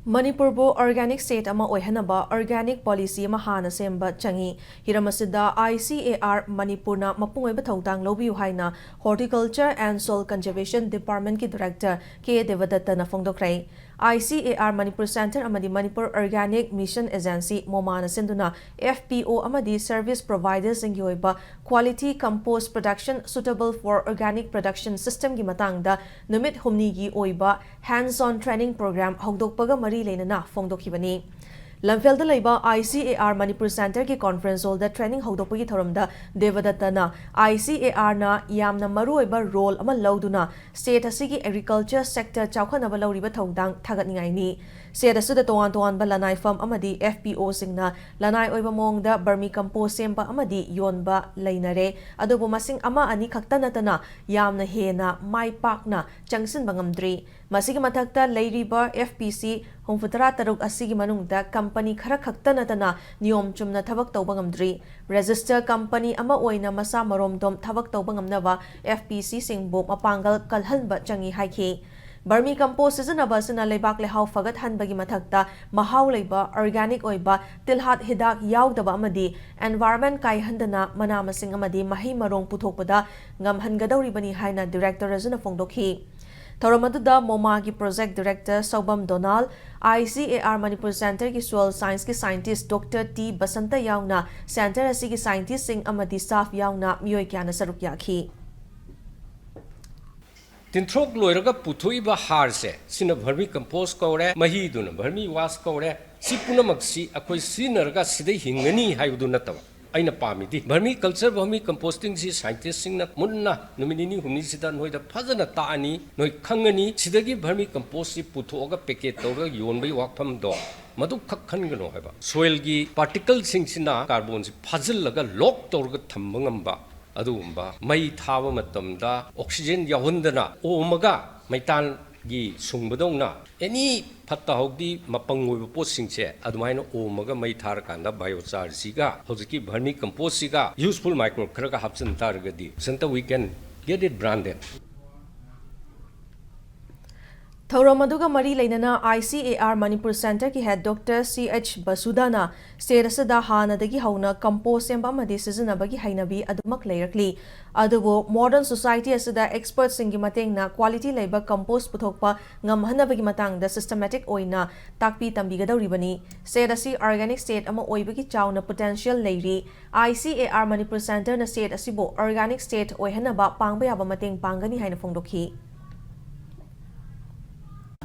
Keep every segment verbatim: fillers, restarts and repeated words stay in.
ꯃꯅꯤꯄꯨꯔꯕꯨ organic state ꯑꯃ ꯑꯣꯏꯍꯟꯅꯕ organic policy ꯑꯃ ꯍꯥꯟꯅ ꯁꯦꯝꯕ ꯆꯪꯏ꯫ ꯍꯤꯔꯝ ꯑꯁꯤꯗ I C A R ꯃꯅꯤꯄꯨꯔꯅ ꯃꯄꯨꯡ ꯑꯣꯏꯕ ꯊꯧꯗꯥꯡ ꯂꯧꯕꯤꯌꯨ ꯍꯥꯏꯅ Horticulture and Soil Conservation Departmentꯀꯤ Director K ꯗꯦꯕꯗꯠꯇꯅ ꯐꯣꯡꯗꯣꯛꯈ꯭ꯔꯦ꯫ I C A R Manipur Centre ꯑꯃꯗꯤ Manipur Organic Mission Agency, MOMAꯅ ꯁꯤꯟꯗꯨꯅ F P O ꯑꯃꯗꯤ service providerꯁꯤꯡꯒꯤ ꯑꯣꯏꯕ quality compost production suitable for organic production systemꯒꯤ ꯃꯇꯥꯡꯗ ꯅꯨꯃꯤꯠ ꯍꯨꯝꯅꯤꯒꯤ ꯑꯣꯏꯕ hands-on training program ꯍꯧꯗꯣꯛꯄꯒ ꯃꯔꯤ ꯂꯩꯅꯅ ꯐꯣꯡꯗꯣꯛꯈꯤꯕꯅꯤ꯫ ꯂꯝꯐꯦꯜꯗ ꯂꯩꯕ I C A R Manipur Centreꯒꯤ conference hallꯗ training ꯍꯧꯗꯣꯛꯄꯒꯤ ꯊꯧꯔꯝꯗ ꯗꯦꯕꯗꯠꯇꯅ I C A Rꯅ ꯌꯥꯝꯅ ꯃꯔꯨꯑꯣꯏꯕ role ꯑꯃ ꯂꯧꯗꯨꯅ state ꯑꯁꯤꯒꯤ agriculture sector ꯆꯥꯎꯈꯠꯅꯕ ꯂꯧꯔꯤꯕ ꯊꯧꯗꯥꯡ ꯊꯥꯒꯠꯅꯤꯡꯉꯥꯏꯅꯤ꯫ State ꯑꯁꯤꯗ ꯇꯣꯉꯥꯟ ꯇꯣꯉꯥꯟꯕ ꯂꯅꯥꯏꯐꯝ ꯑꯃꯗꯤ F P Oꯁꯤꯡꯅ ꯂꯅꯥꯏ ꯑꯣꯏꯕ ꯃꯑꯣꯡꯗ vermi compost ꯁꯦꯝꯕ ꯑꯃꯗꯤ ꯌꯣꯟꯕ ꯂꯩꯅꯔꯦ꯫ ꯑꯗꯨꯕꯨ ꯃꯁꯤꯡ ꯑꯃ ꯑꯅꯤ ꯈꯛꯇ ꯅꯠꯇꯅ ꯌꯥꯝꯅ ꯍꯦꯟꯅ ꯃꯥꯏ ꯄꯥꯛꯅ ꯆꯪꯁꯤꯟꯕ ꯉꯝꯗ꯭ꯔꯤ꯫ ꯃꯁꯤꯒꯤ ꯃꯊꯛꯇ ꯂꯩꯔꯤꯕ F P C ꯍꯨꯝꯐꯨꯇꯔꯥ ꯇꯔꯨꯛ ꯑꯁꯤꯒꯤ ꯃꯅꯨꯡꯗ company ꯈꯔ ꯈꯛꯇ ꯅꯠꯇꯅ ꯅꯤꯌꯣꯝ ꯆꯨꯝꯅ ꯊꯕꯛ ꯇꯧꯕ ꯉꯝꯗ꯭ꯔꯤ꯫ Register company ꯑꯃ ꯑꯣꯏꯅ ꯃꯁꯥ ꯃꯔꯣꯝꯗꯣꯝ ꯊꯕꯛ ꯇꯧꯕ ꯉꯝꯅꯕ F P Cꯁꯤꯡꯕꯨ ꯃꯄꯥꯡꯒꯜ ꯀꯜꯍꯟꯕ ꯆꯪꯏ ꯍꯥꯏꯈꯤ꯫ Vermi compost ꯁꯤꯖꯤꯟꯅꯕ ꯑꯁꯤꯅ ꯂꯩꯕꯥꯛ ꯂꯩꯍꯥꯎ ꯐꯒꯠꯍꯟꯕꯒꯤ ꯃꯊꯛꯇ ꯃꯍꯥꯎ ꯂꯩꯕ organic ꯑꯣꯏꯕ ꯇꯤꯜꯍꯥꯠ ꯍꯤꯗꯥꯛ ꯌꯥꯎꯗꯕ ꯑꯃꯗꯤ environment ꯀꯥꯏꯍꯟꯗꯅ ꯃꯅꯥ ꯃꯁꯤꯡ ꯑꯃꯗꯤ ꯃꯍꯩ ꯃꯔꯣꯡ ꯄꯨꯊꯣꯛꯄꯗ ꯉꯝꯍꯟꯒꯗꯧꯔꯤꯕꯅꯤ ꯍꯥꯏꯅ director ꯑꯗꯨꯅ ꯐꯣꯡꯗꯣꯛꯈꯤ꯫ ꯊꯧꯔꯝ ꯑꯗꯨꯗ MOMAꯒꯤ project director Soubam Donal, I C A R Manipur Centreꯒꯤ soil scienceꯀꯤ scientist Doctor T ꯕꯁꯟꯇ ꯌꯥꯎꯅ centre ꯑꯁꯤꯒꯤ scientistꯁꯤꯡ ꯑꯃꯗꯤ staff ꯌꯥꯎꯅ ꯃꯤꯑꯣꯏ ꯀꯌꯥꯅ ꯁꯔꯨꯛ ꯌꯥꯈꯤ꯫ ꯇꯤꯟꯊ꯭ꯔꯣꯛ ꯂꯣꯏꯔꯒ ꯄꯨꯊꯣꯛꯏꯕ ꯍꯥꯔꯁꯦ, ꯁꯤꯅ vermi compost ꯀꯧꯔꯦ, ꯃꯍꯤꯗꯨꯅ vermi waste ꯀꯧꯔꯦ꯫ ꯁꯤ ꯄꯨꯝꯅꯃꯛꯁꯤ ꯑꯩꯈꯣꯏ ꯁꯤꯖꯤꯟꯅꯔꯒ ꯁꯤꯗ ꯍꯤꯡꯒꯅꯤ ꯍꯥꯏꯕꯗꯨ ꯅꯠꯇꯕ꯫ ꯑꯩꯅ ꯄꯥꯝꯃꯤꯗꯤ vermi culture, vermi compostingꯁꯤ scientistꯁꯤꯡꯅ ꯃꯨꯟꯅ ꯅꯨꯃꯤꯠ ꯅꯤꯅꯤ ꯍꯨꯝꯅꯤꯁꯤꯗ ꯅꯣꯏꯗ ꯐꯖꯅ ꯇꯥꯛꯑꯅꯤ, ꯅꯣꯏ ꯈꯪꯒꯅꯤ꯫ ꯁꯤꯗꯒꯤ vermi compostꯁꯤ ꯄꯨꯊꯣꯛꯑꯒ packet ꯇꯧꯔꯒ ꯌꯣꯟꯕꯒꯤ ꯋꯥꯐꯝꯗꯣ ꯃꯗꯨ ꯈꯛ ꯈꯟꯒꯅꯨ ꯍꯥꯏꯕ꯫ Soilꯒꯤ particleꯁꯤꯡꯁꯤꯅ carbonꯁꯤ ꯐꯥꯖꯤꯜꯂꯒ lock ꯇꯧꯔꯒ ꯊꯝꯕ ꯉꯝꯕ ꯑꯗꯨꯒꯨꯝꯕ, ꯃꯩ ꯊꯥꯕ ꯃꯇꯝꯗ oxygen ꯌꯥꯎꯍꯟꯗꯅ ꯑꯣꯝꯃꯒ ꯃꯩꯇꯥꯟꯒꯤ ꯁꯨꯡꯕꯗꯧꯅ any ꯐꯠꯇ ꯍꯥꯎꯗꯤ ꯃꯄꯪ ꯑꯣꯏꯕ ꯄꯣꯠꯁꯤꯡꯁꯦ ꯑꯗꯨꯃꯥꯏꯅ ꯑꯣꯝꯃꯒ ꯃꯩ ꯊꯥꯔꯀꯥꯟꯗ biochar ꯁꯤꯒ ꯍꯧꯖꯤꯛꯀꯤ vermi compost ꯁꯤꯒ useful microbe ꯈꯔꯒ ꯍꯥꯞꯆꯤꯟ ꯇꯥꯔꯒꯗꯤ, ꯁꯟꯇ, we can get it branded꯫ ꯊꯧꯔꯝ ꯑꯗꯨꯒ ꯃꯔꯤ ꯂꯩꯅꯅ I C A R Manipur Centreꯒꯤ head Doctor C H Basudhana state ꯑꯁꯤꯗ ꯍꯥꯟꯅꯗꯒꯤ ꯍꯧꯅ compost ꯁꯦꯝꯕ ꯑꯃꯗꯤ ꯁꯤꯖꯤꯟꯅꯕꯒꯤ ꯍꯩꯅꯕꯤ ꯑꯗꯨꯃꯛ ꯂꯩꯔꯛꯂꯤ꯫ ꯑꯗꯨꯕꯨ modern society ꯑꯁꯤꯗ expertꯁꯤꯡꯒꯤ ꯃꯇꯦꯡꯅ quality ꯂꯩꯕ compost ꯄꯨꯊꯣꯛꯄ ꯉꯝꯍꯟꯅꯕꯒꯤ ꯃꯇꯥꯡꯗ systematic ꯑꯣꯏꯅ ꯇꯥꯛꯄꯤ ꯇꯝꯕꯤꯒꯗꯧꯔꯤꯕꯅꯤ꯫ State ꯑꯁꯤ organic state ꯑꯃ ꯑꯣꯏꯕꯒꯤ ꯆꯥꯎꯅ potential ꯂꯩꯔꯤ꯫ I C A R Manipur Centreꯅ state ꯑꯁꯤꯕꯨ organic state ꯑꯣꯏꯍꯟꯅꯕ ꯄꯥꯡꯕ ꯌꯥꯕ ꯃꯇꯦꯡ ꯄꯥꯡꯒꯅꯤ ꯍꯥꯏꯅ ꯐꯣꯡꯗꯣꯛꯈꯤ꯫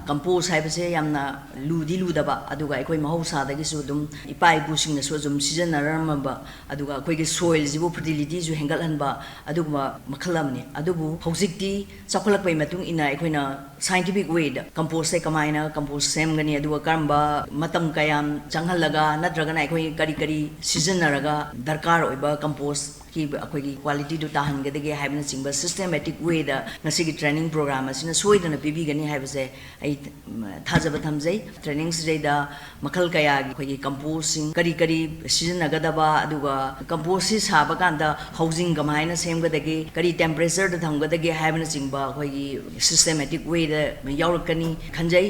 Compost ꯍꯥꯏꯕꯁꯦ ꯌꯥꯝꯅ ꯂꯨꯗꯤ ꯂꯨꯗꯕ, ꯑꯗꯨꯒ ꯑꯩꯈꯣꯏ ꯃꯍꯧꯁꯥꯗꯒꯤꯁꯨ ꯑꯗꯨꯝ ꯏꯄꯥ ꯏꯄꯨꯁꯤꯡꯅꯁꯨ ꯑꯗꯨꯝ ꯁꯤꯖꯤꯟꯅꯔꯝꯃꯕ, ꯑꯗꯨꯒ ꯑꯩꯈꯣꯏꯒꯤ soilꯁꯤꯕꯨ fertilityꯁꯨ ꯍꯦꯟꯒꯠꯍꯟꯕ ꯑꯗꯨꯒꯨꯝꯕ ꯃꯈꯜ ꯑꯃꯅꯤ꯫ ꯑꯗꯨꯕꯨ ꯍꯧꯖꯤꯛꯇꯤ ꯆꯥꯎꯈꯠꯂꯛꯄꯒꯤ ꯃꯇꯨꯡ ꯏꯟꯅ ꯑꯩꯈꯣꯏꯅ scientific wayꯗ compostꯁꯦ ꯀꯃꯥꯏꯅ compost ꯁꯦꯝꯒꯅꯤ, ꯑꯗꯨꯒ ꯀꯔꯝꯕ ꯃꯇꯝ ꯀꯌꯥꯝ ꯆꯪꯍꯜꯂꯒ ꯅꯠꯇ꯭ꯔꯒꯅ ꯑꯩꯈꯣꯏ ꯀꯔꯤ ꯀꯔꯤ ꯁꯤꯖꯤꯟꯅꯔꯒ ꯗꯔꯀꯥꯔ ꯑꯣꯏꯕ compost ꯀꯤ ꯑꯩꯈꯣꯏꯒꯤ qualityꯗꯨ ꯇꯥꯍꯟꯒꯗꯒꯦ ꯍꯥꯏꯕꯅꯆꯤꯡꯕ systematic wayꯗ ꯉꯁꯤꯒꯤ training program ꯑꯁꯤꯅ ꯁꯣꯏꯗꯅ ꯄꯤꯕꯤꯒꯅꯤ ꯍꯥꯏꯕꯁꯦ ꯑꯩ ꯊꯥꯖꯕ ꯊꯝꯖꯩ꯫ Trainingꯁꯤꯗꯩꯗ ꯃꯈꯜ ꯀꯌꯥꯒꯤ ꯑꯩꯈꯣꯏꯒꯤ compostꯁꯤꯡ ꯀꯔꯤ ꯀꯔꯤ ꯁꯤꯖꯤꯟꯅꯒꯗꯕ, ꯑꯗꯨꯒ compostꯁꯤ ꯁꯥꯕ ꯀꯥꯟꯗ ꯍꯧꯖꯤꯡ ꯀꯃꯥꯏꯅ ꯁꯦꯝꯒꯗꯒꯦ, ꯀꯔꯤ temperatureꯗ ꯊꯝꯒꯗꯒꯦ ꯍꯥꯏꯕꯅꯆꯤꯡꯕ ꯑꯩꯈꯣꯏꯒꯤ systematic wayꯗ ꯌꯥꯎꯔꯛꯀꯅꯤ ꯈꯟꯖꯩ꯫